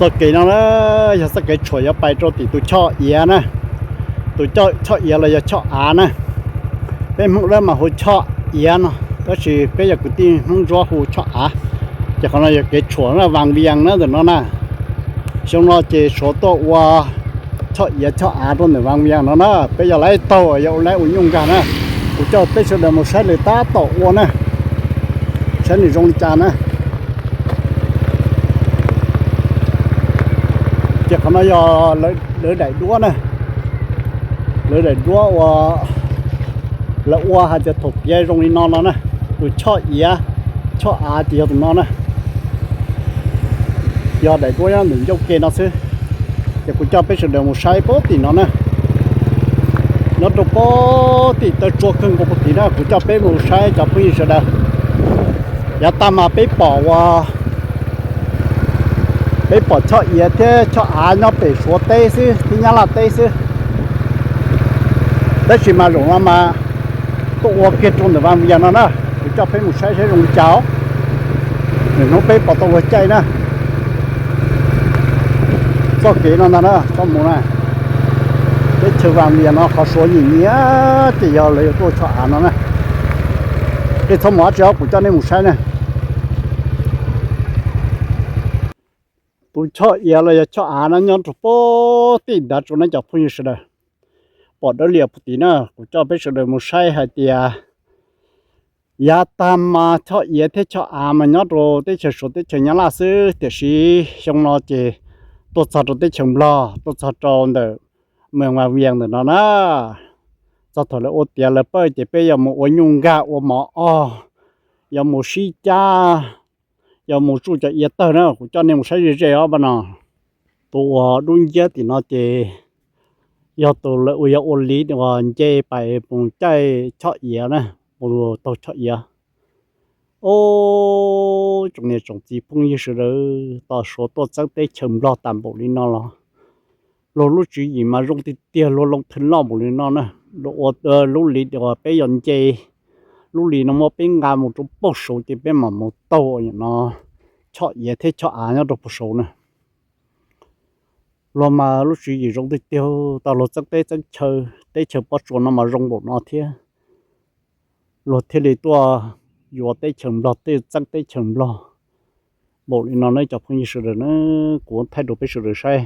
Txoj kev no na yog txoj kev tshuam yuav pais rau tim tus choj iav na, tus choj iav los yog choj av na. Peb Hmoob dawb mas hu choj iav no, tab sis peb yog kwv tij Hmoob Ntsuab hu choj av. Ces qhov no yog kev tshuam na, Vaj Vias na ntawm no na. Xyoo no ces Suav tuaj ua choj iav choj av rau ntawm Vaj Vias no na. Peb yog lawv taug yog ua lawv ua nyuj nkag na. Kuv coj peb sawv daws mus saib lawv tab tom ua na, saib nws zoo li cas na. Ces qhov no yog lawv daim duab na, lawv daim duab uas lawv ua hais tias thaum tiav zoo li no no na, tus choj iav choj av ces yog tus no na. Yog daim duab nyob ntawm ncauj ke no xwb. Ces kuv coj peb sawv daws mus saib puag tim no na, nyob rau puag tim taw tsua kawg nkaus puag tim na. Kuv coj peb mus saib cov phooj ywg sawv daws. Yav tag mas peb pom ua, peb pom choj iav thiab choj av nyob pem Suav teb xwb thiab Nyab Laj teb xwb. Tab sis mas zaum no mas tuaj ua kiag rau ntawm Vaj Vias no na. Kuv coj peb mus saib saib zoo li cas os. Nws hnub peb pom tau luag caij na. Txoj kev no ntag na, txoj mus na, teb chaws Vaj Vias no qhov Suav nyiam nyiam ces yog lawv yuav tuaj choj av no na. Tej txhob mus dab tsi os, kuv coj nej mus saib na. Tus choj iav los yog choj av no nyob rau puag tim ntav tsuas na cov phooj ywg sawv daws. Pom dawb lias puag tim na, kuv coj peb sawv daws mus saib hais tias yav tag mas choj iav thiab choj av mas nyob rau teb chaws Suav teb chaws Nyab Laj xwb, tiam sis xyoo no ces tuaj txog rau teb chaws Nplog, tuaj txog rau ntawm Vaj Vias ntawm no na. Txog thaum lawv ua tiav lawv pawj ces peb yuav mus ua nyuj nkag ua mov os, yuav mus sib cab, yuav mus tsuj cov iav tawg na. Kuv coj nej mus saib ze ze os pab no. Tus uas dub nciab tim no ces yog tus lawv uas yog ua liv uas nce pais mus caij choj iav na, mus taug choj iav. Os, tsoom niam tsoom txiv phooj ywg sawv daws, tos Suav tuaj txeeb teb chaws Nplog tas npaum li no los luag lub tswv yim mas zoo tiag tiag, luag loo thwm loj npaum li no na. Luag ua lub liv uas peb yog nce, lub liv no muab peb nqa mus rau puag saud ces peb mam mus taug no choj iav thiab choj av nyob rau puag saud na. Luag mas lub tswv yim zoo tiag tiag, tau luag txeeb teb txeeb chaw, teb chaws Pob Tsuas no mas zoo npaum no thiab. Luag thiaj li tuaj yuav teb chaws Nplog, txeeb teb chaws Nplog npaum li no na cov phooj ywg sawv daws na. Kuv thaij rau peb sawv daws saib,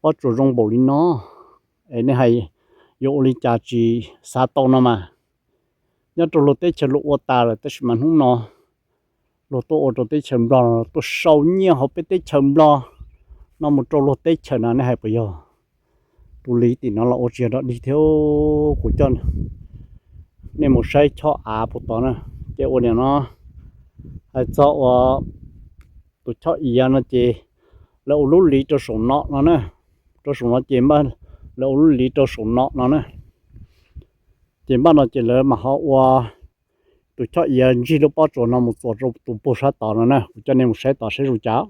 Pob Tsuas zoo npaum li no, es nej hais yuav ua li cas tsis xav tau no mas. Nyob rau luag teb chaws luag ua tas lawm tab sis mas hnub no luag tuaj ua rau teb chaws Nplog, tuaj sau nyiaj hauv peb teb chaws Nplog no mus rau luag teb chaws no, nej hais puas yog? Tus liv tim no los ua tsis yog dog dig thiab. Kuv coj nej mus saib choj av puag tod na. Ces ua niam no hais txog ua tus choj iav no ces lawv ua lub liv rau saum no no na, rau saum no ces npaj, lawv ua lub liv rau saum no no na. Ces npaj no ces lawv mam ho ua tus choj iav ntsig lub Pob Tsuas no mus txuas rau tus puag sab tod no na. Kuv coj nej mus saib tod saib zoo cas.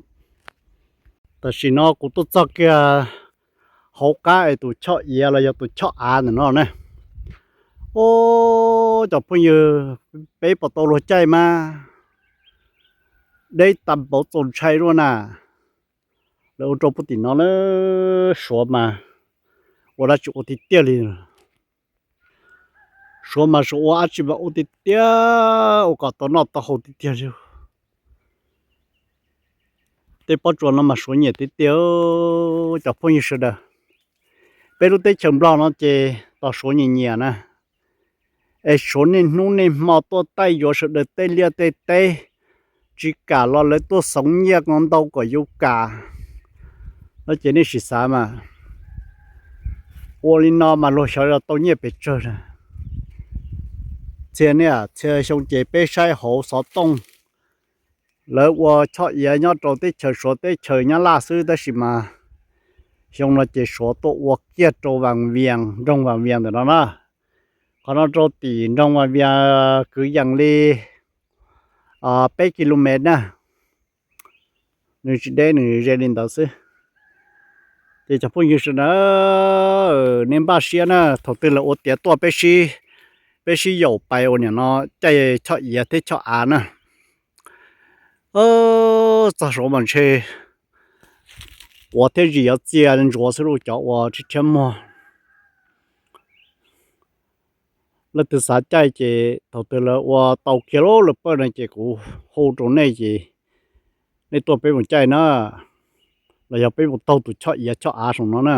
Tam sim no kuv tuaj txog kiag hauv qab es tus choj iav los yog tus choj av ntawm no na. Os, cov phooj ywg, peb pom tau luag caij mas deb tas npaum txaus ntshai luaj na. Lawv ua rau puag tim no na, Suav mas ua dab tsi ua tiag tiag li. Suav mas Suav ua dab tsi mas ua tiag tiag, ua kom tau noj tau haus tiag tiag li. Tej pob tsuas no mas Suav nyiam tiag tiag, cov phooj ywg sawv daws. Peb lub teb chaws Nplog no ces tos Suav nyiam nyiam na, es Suav niaj hnub niaj hmo tuaj taij yuav sawv daws tej liaj tej teb, tsis kam los lawv tuaj xoov nyiaj ntau kom yuav kam. No ces nej sim xav mas, ua li no mas luag xyov tau nyiaj pes tsawg na. Txhia niaj txhia xyoo ces peb saib hauv xov tooj, lawv ua choj iav nyob rau teb chaws Suav teb chaws Nyab Laj xwb, tab sis mas xyoo no ces Suav tuaj ua kiag rau Vaj Vias, nroog Vaj Vias ntawm no na. Qhov no rau tim nroog Vaj Vias kwv yees li peb ki lu mev na. Nws tsis deb, nws ze li ntawd xwb. Ces cov phooj ywg sawv daws, nej npaj siab na, thaum twg lawv ua tiav tuaj peb sib, peb sib yaum pais ua niam no caij choj iav thiab choj av na. Txog saud mas ntshe quav thiab zis yuav txia ntsuav xwb lauj cov ua rhiab rhiab muag. Leej twg xav caij ces thaum twg lawv ua tau kiag lub lawv pawj no ces kuv hu rau nej ces nej tuaj peb mus caij na, los yog peb mus taug tus choj iav choj av saum no na.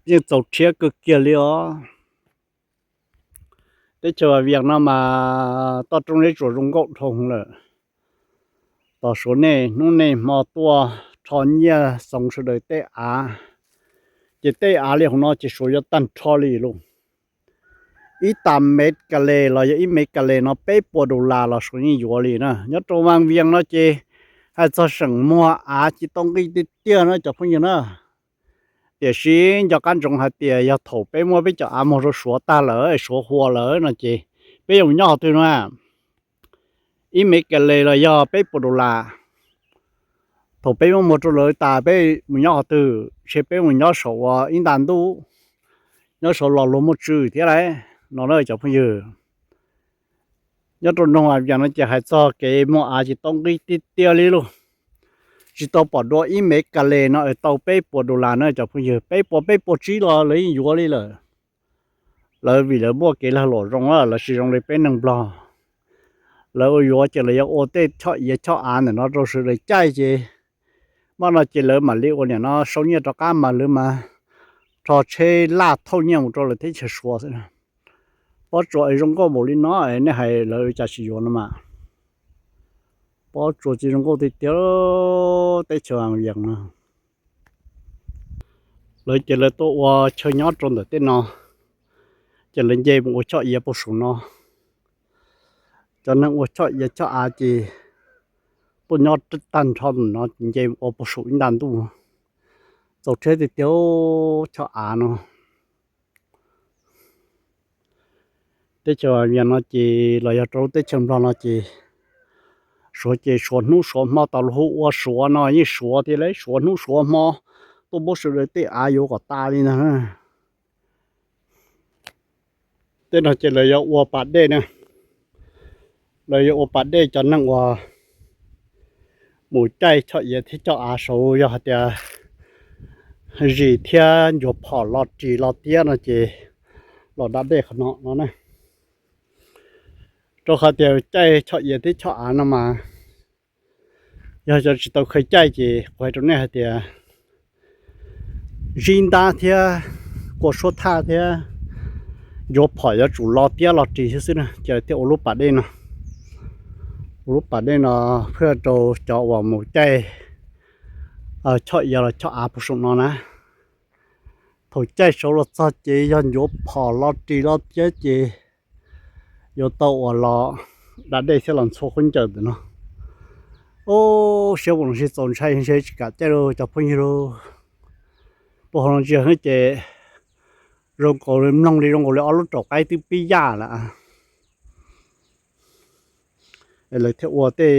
Yeej txaus rhiab kawg kiag li os. Teb chaws Vias no mas toj roob zeb tsuas zoo nkauj dhau lawm. Tos Suav nej hnub nej hmo tuaj rho nyiaj xoo sawv daws tej av, ces tej av li hauv no ces Suav yuav tag nrho li lauj. Ib tas mev kas les los yog ib mev kas les no peb puas dollar los Suav yeej yuav li na. Nyob rau Vaj Vias no ces hais txog seem muag av ces tau nqi tiag tiag na cov phooj ywg na. Tiam sis nco qab ntsoov hais tias yog thaum peb muab peb cov av muag rau Suav tag lawm, Suav hua lawm no ces peb yuav mus nyob qhov twg no? Ib mev kas les los yog peb puas dollar. Thaum peb muab muag rau lawv tas peb mus nyob qhov twg? Ntshe peb mus nyob saum ua ib nta ntuj, nyob saum los luag muaj tswv thiab lauj no na cov phooj ywg. Nyob rau nroog Vaj Vias no ces hais txog kev muag av ces tau nqi tiag tiag li lauj. Tsis tau pom dua ib mev kas les no es tau peb puas dollar na cov phooj ywg, peb puas peb puas tsib los lawv yeej yuav li lawm. Lawv vim lawv muaj kev lag luam zoo, lawv tsis zoo li peb neeg Nplog. Lawv ua yuav ces lawv yuav ua tej choj iav choj av ntawm no rau sawv daws caij ces, maj no ces lawv mam li ua niam no sau nyiaj rov qab mas lawv mas rho tsheb laj thauj nyiaj mus rau lawv teb chaws Suav xwb. Pob tsuas es zoo nkauj npaum li no es nej hais lawv cas tsis yuav no mas. Pob tsuas ces zoo nkauj tiag tiag teb chaws Vaj Vias no. Lawv ces lawv tuaj ua chaw nyob rau ntawm tej no, ces lawv nce mus ua choj iav puag saum no. Cov neeg ua choj iav choj av ces tuaj nyob tag nrho no ces nce mus ua puag saum ib nta ntuj. Txaus rhiab tiag tiag choj av no. Teb chaws Vaj Vias no ces los yog rau lub teb chaws Nplog no ces Suav ces Suav hnub Suav hmo, tau lub hu ua Suav no yeej Suav thiab lauj, Suav hnub Suav hmo tuaj muab sawv daws tej av yuav kom tas li ntag. Tej no ces lawv yuav ua pas dej na, lawv yuav ua pas dej cov neeg uas mus caij choj iav thiab choj av saud, yog hais tias zis thiab ncuav phom los ris los tiab no ces los da dej qhov no no na. Rau qhov tias caij choj iav thiab choj av no mas yog cov tsis tau kheev caij ces kuv hais rau nej hais tias zib ntab thiab kua suab thaj thiab ncuav phom yuav tsum los tiab los ris xwb xwb na, ces thiaj ua lub pas dej no. Ua lub pas dej no pliag rau cov uas mus caij choj iav los choj av puag saum no na. Thaum caij saud los txog ces yog ncuav phom los ris los tiab ces yuav tau uas los da dej thiab los ntxhua khaub ncaws ntawm no. Ub, siab mus los sis txaus ntshai ntshe tsis kam caij lauj cov phooj ywg lauj. Puag hauv no ntsia ces zoo nkaus li mloog li zoo nkaus li ob lub raum qaib twb pib yaj lawm. Es lawv thiaj ua tej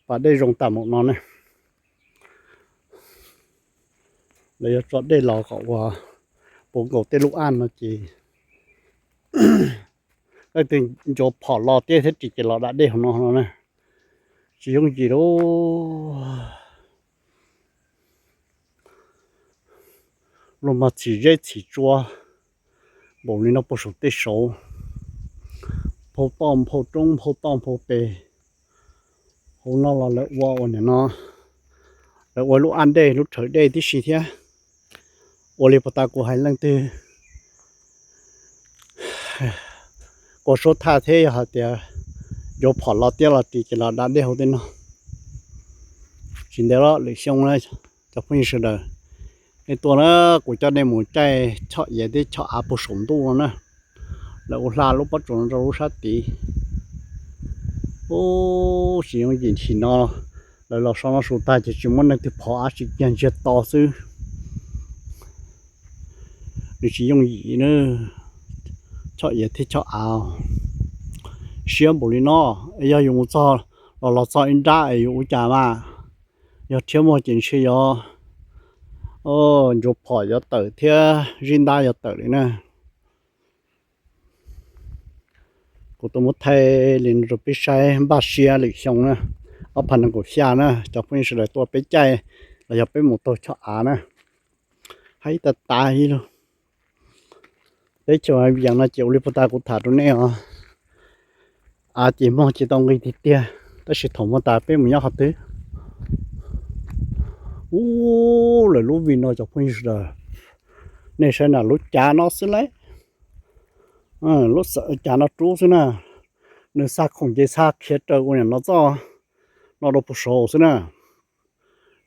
pas dej zoo tam npaum no ne. Lawv yuav tso dej los kom ua puv nkaus tej lub aj no ces leej twg ncuav phom los tiab thiab ris ces los da dej hauv no no na. Tsis yooj yim lauj. Luag mag txhim zeb txhim tsua npaum li no puag saum tej saud, nphau toj nphau roob nphau toj nphau pes. Hauv no los lawv ua ua nim no, lawv ua lub aj dej lub rhawv dej tib si thiab. Ua li puag ta kuv hais leej twg kua suab thaj thiab yog hais tias ncuav phom los tiab los ris ces los da dej hauv tej no. Tsis ntev los lwm xyoo cov phooj ywg sawv daws, nej tuaj na, kuv coj nej mus caij choj iav thiab choj av puag saum ntuj no na. Lawv ua hla lub pob tsuas no rau lub sab tid. Ub, tsis yooj yim, chim no lawv los so no su tag ces tsis muaj neeg twg phov av, tsis kiag ntsiag to xwb. Nws tsis yooj yim na, choj iav thiab choj av siab npaum li no. Yog yus mus txog los los txog ib nrab es yus ua cas mas, yog rhiab muag ces ntshe yog ncuav phom yuav tawm thiab zib ntab yuav tawm li na. Kuv tuaj muab thaij li no rau peb saib, npaj siab lwm xyoo na. Ob phav nees nkaum xya na, cov phooj ywg sawv daws tuaj peb caij los yog peb mus taug choj av na, haib tas tas li lug. Teb chaws Vias no ces ua li puag ta kuv tham rau nej os, av ces muaj tsis tau nqis tiag tiag, tab sis thaum muaj tas peb mus nyob qhov twg. Ub, lawv lub vij no cov phooj ywg sawv daws, nej saib na, lub cav no xwb lauj, lub cav no rub xwb na, nws xa khoom ces xa khiav raws ua niam no txoj no rau puag saud xwb na.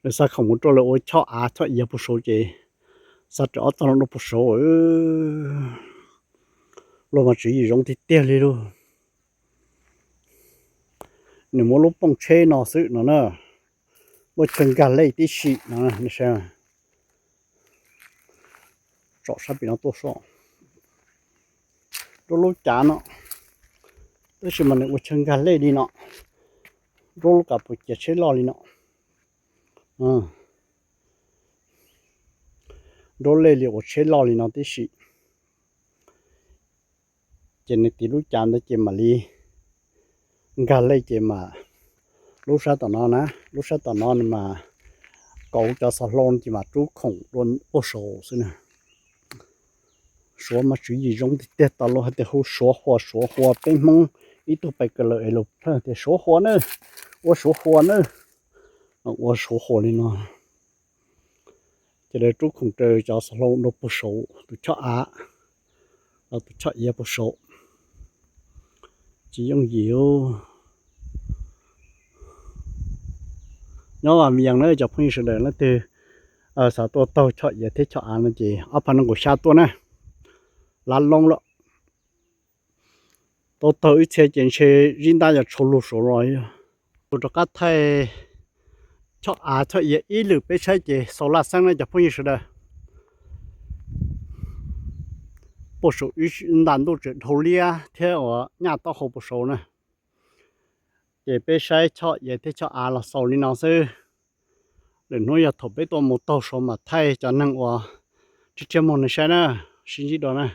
Nws xa khoom mus rau lawv ua choj av choj iav puag saud ces xa raws ob txoj no rau puag saud. Luag mas tswv yim zoo tiag tiag li lug. Nws muab lub pooj tsheb no xwb no na, muaj chaw nkag lej tib si no. Tsom sab pem no tuaj soj, rub lub cav no, tab sis mas nws ua chaw nkag lej li no, rub lub kas pus ciav tsheb loj li no, rub lej li ua tsheb loj li no tib si. Ces nws tiv lub cav ntawd ces mam li nkag lej ces mas lub sab tom no na, lub sab tom no nws mas kauv cov xov hlau ces mas rub khoom dua puag saud xwb na. Suav mas tswv yim zoo tiag tiag, tau lus hais tias hu Suav Hua, Suav Hua, peb Hmoob ib tug pais kawm lawm es lus plawg tias Suav Hua na, ua Suav Hua na, ua Suav Hua li no. Ces lawv rub khoom raws cov xov hlau dua puag saud tus choj av los tus choj iav puag saud. Tsis yooj yim. Nyob Vam Vias na cov phooj ywg sawv daws, leej twg xav tuaj taug choj iav thiab choj av no ces ob phav nees nkaum xya tuaj na, lav loo lawm. Tau taug ib txhia ces ntshe zib ntab yog tshau lug saud los yog. Tus rov qab thaij choj av choj iav ib lwm peb saib ces xaus laj xeeb na cov phooj ywg sawv daws. Puag saum ib nta ntuj tseem dhau liab thiab uas nyaj taub hau puag saud na. Ces peb saib choj iav thiab choj av los xaus li no xwb. Lwm hnub yog thaum peb tuaj mus taug saud mas thaij cov neeg uas tshiab tshiab muag no saib na. Sib ntsib dua na.